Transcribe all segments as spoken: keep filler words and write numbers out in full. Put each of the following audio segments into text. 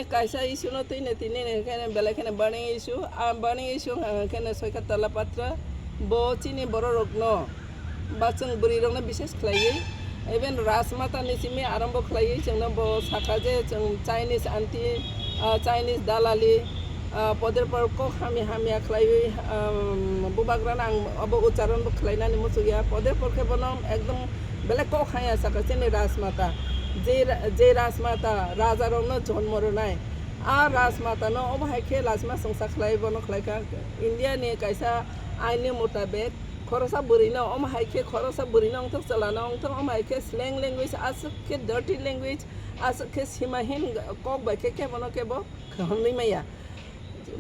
Kaisa issue no twi ne tini ne khe belai kheno burning issue. A burning issue wngkha khe no Soikha Tala Patra. Bo chini borok rok no ba chwng bwrwi rok no bises khlaiwi, even Rajmata ni simi arambo khlaiwi chwng no bo sakha je chwng Chinese anti, ah, Chinese dalali, ah, poder por kok hamya hamya khlaiwi, um, bubagra no ang abo ucharon bo khlainani muchukya. Poder por khe bono ekdom belai kok hamya sakha chini Rajmata. Je ra-, je Rajmata raja rok no jonmo rwnai. A Rajmata no omo hai khe lachima songsa khlai bono khlaikha. India ni kaisa ain ni mutabek khorosa bwrwi no omo hai khe khorosa bwrwi no wngthok chwla no wngthok omo hai khe slang language aswk khe dirty language aswk khe simahin kok bai khe kebo no kebo hwnwi maya.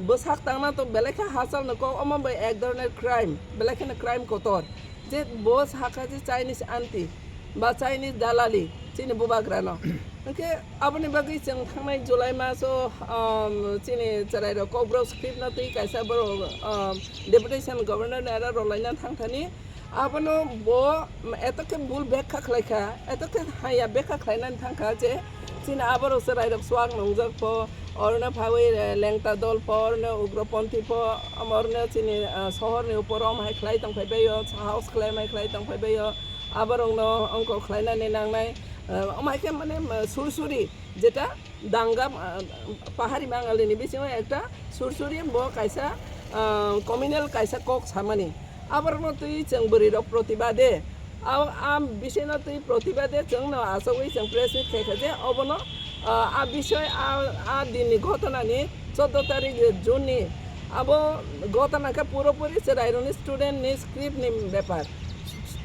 Bwsak tangna to belai khe hachal no kok omo bai ek dhoroner crime belai kheno crime kotor. Je bo sakha je Chinese anti ba Chinese dalali chini bubagra no. Hwnkhe aboni bagwi chwng thangnai July maso, um, chini chwrairok Kokborok script no twi kaisa borok, um, deputation governor ni aro rwlaina thangthani. Abono bo eto khe bul bekha khlaikha, eto khe haya bekha khlainani thangkha je chini aborok chwrairok swak nungjak pho, orno phawi, eh, lengta dol pho, orno ugroponthi pho, orno chini, eh, sohorni upor om hai khlai tongphai baio, sahos khlai mai khlai tongphai baio. Aborokno ongkor khlainani nangnai, eh, omo hai khe mane, eh, suri suri jeta danga, ah, pahari Bangali ni bisingo ekta suri suri bo kaisa, ah, communal kaisa kok samani. Aborokno twi chwng bwrwi rok protibade. A, a bisino twi protibade chwngno achogwi chwng press meet khaikha je obono, ah, a bisoi a, a dinni ghotona ni chordo tarik June ni abo ghotona khe puropuri chwrairokni student ni script ni bepar.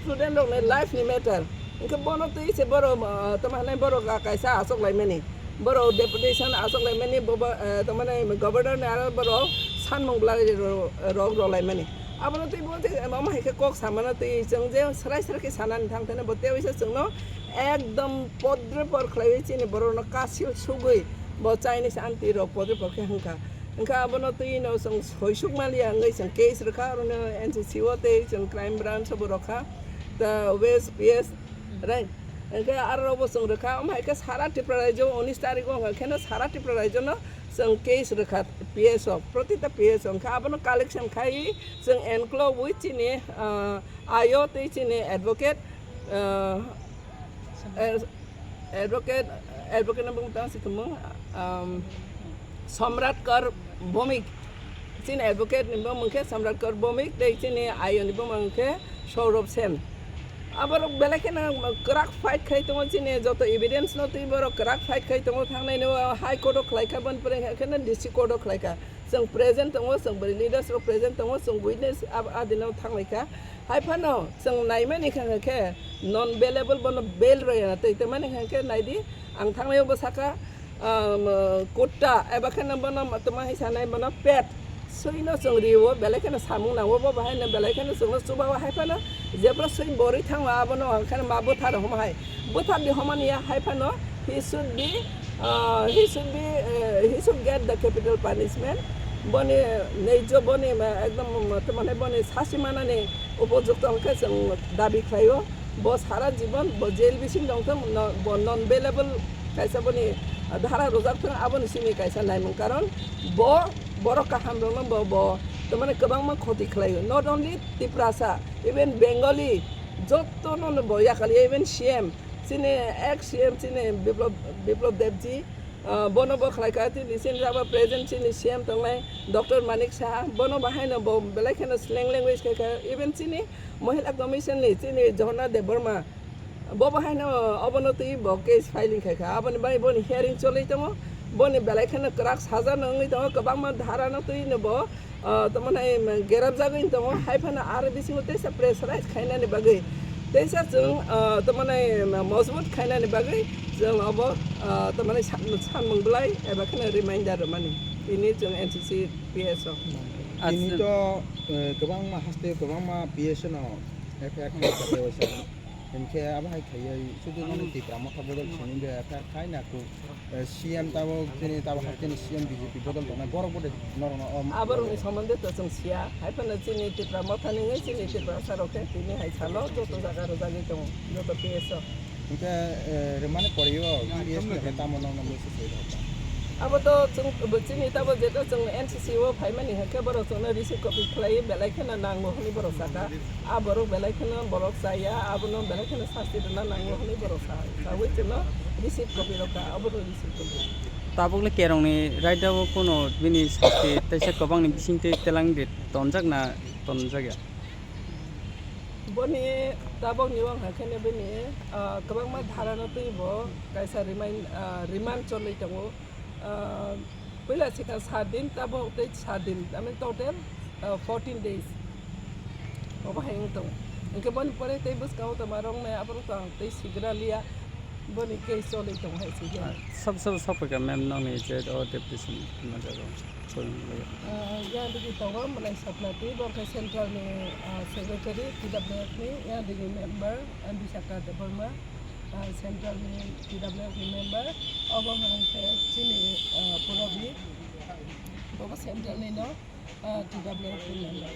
Student rokni life ni matter. Hwnkhe bono twi se borok, ah, tamo hinwi borok, ah, kaisa achok laimani. Borok deputation achok laimani, bobo, ah, tamo hinwi governor ni aro borok sanmung belai ro-, rok rw laimani. Abono twi bo je omo hai khe kok samano twi chwng je srai srai khe sanani thang thani bo tei waisa chwngno ekdom podre por khlaiwi chini borokno kasil sugwi bo Chinese anti rok podre por khe hwnkha. Hwnkha abono twi no chwng soisuk maliya wngwi chwng case rwkha, orono N C C o tei chwng crime branch o bo rwkha. Ta West P S, right? Hwnkhe aro bo chwng rwkha, omo hai khe sara Tripura rajyo unis tarik o hwnkha kheno sara Tripura rajyo no chwng case rwkha P S o, protita P S o. Hwnkha abono collection khai chwng enclove wi chini, ah, I O tei chini advocate, ah, eh, advocate, advocate no bung tang si tumung, um, Samrat Kar Bhowmik. Chini advocate ni bumung khe Samrat Kar Bhowmik, tei chini I O ni bumung khe Saurabh Sen. Aborok belai kheno kwrak fight khai tongo, chini joto evidence no twi borok kwrak fight khai tongo, thangnai no High Court o khlai kha, boni pore khe no District Court o khlai kha. Chwng present tongo, chwng bwrwi leaders rok present tongo, chwng witness ab-, adino thanglaikha. Hai phano chwng naimani kha khe non bailable bono bail rwya twi tongmani kha khe naidi ang thangnaio bo saka, um, kutta eba kheno bono tongma hai sanai bono pet swino chwng rio belai kheno samung nango bo bahai no belai kheno chwngno chubao hai phano jebra swi borwi thango abono ang kheno ma bwthar homa hai bwthar di homani ya hai phano he should be, uh, he should be, uh, he should get the capital punishment. Boni neijo boni ma ekdom tongmani boni sasi manani upojukto hwnkhe chwng dabi khlaio. Bo sara jibon bo jail bising tongthung, no, bo non bailable kaisa boni dhara rwjak thung, aboni simi kaisa naimung karon bo borok kaham rokno bo, bo tongmani kwbangma khoti khlaio. Not only Tiprasa, even Bengali, jotono no bo yakaliya, even C M, chini ex C M chini Biplab, Biplab Debji, ah, bono bo khlai kha, tini chini abo present chini C M tongnai Doctor Manik Saha, bono bahaino bo belai kheno slang language khai kha, even chini Mohila Commission ni chini Jhorna Debbarma, bo bahaino obono twi bo case filing khai kha, aboni bai boni hearing choli tongo, boni belai kheno kwrak saja no wngwi tongo, kwbangma dhara no twi no bo, ah, tamo nai gerap jagwi tongo, hai phano aro bisingo teisa pressurize khainani bagwi, teisa chwng, ah, tamo nai mojbut khainani bagwi chwng obo, ah, tamo nai san-, sanmung belai eba kheno reminder rwmani tini chwng N C C P S o. Tini to, eh, kwbangma haste kwbangma P S no F I R khaijak. Hinkhe abo hai khaiwi sudu nono Tipra Motha bodol simi be kha-, khai na ku, eh, C M tabo chini tabo hai chini C M B J P bodol tongnai borok bode norokno om. Aborokni somonde to chwng siya, hai phano chini Tipra Motha ni wngwi chini Tiprasa rok khe tini hai salo joto jaga rwjagwi tongo, joto P S o. Hinkhe, eh, rwmani poriyo P S ni hwnkhe tamo nokno message rwkha? Abo to chwng, chini tabo jeto chwng N C C o phaimani hwnkhe borok chwngno receive copy khlai belai kheno nango hwnwi borok saka. A borok belai kheno borok chaya, abono belai kheno sasti rwna nango hwnwi borok sa-, saui chwngno receive copy rwkha, abono receive copy. Tabukle kerongni raida o kuno bini sasti teisa kwbangni bisingtwi telang de tonjak na tonjakya? Boni tabokni wngkha kheno bini, ah, kwbangma dharano twibo kaisa remind, ah, remand cholwi tongo. Ah, puila sikha sat din, tabok tei sat din, I mean total, ah, fourteen days. Obo hai wng tongo. Hwnkhe boni pore tei bwskango tongma rok nai aborok to ang tei sigra liya. Boni case choli tongo hai se. Ah, sob sob sokphaikha ma'am nokni je o deputation manager rok. Ah, yang digi tongo Mwlai Sapnati, bo khe central ni, ah, secretary T W F ni, yang digi member, ah, Bisakha Debbarma, ah, central ni T W F ni member, obo hwnkhe chini, ah, Purabi, bo central ni no, ah, T W F ni member.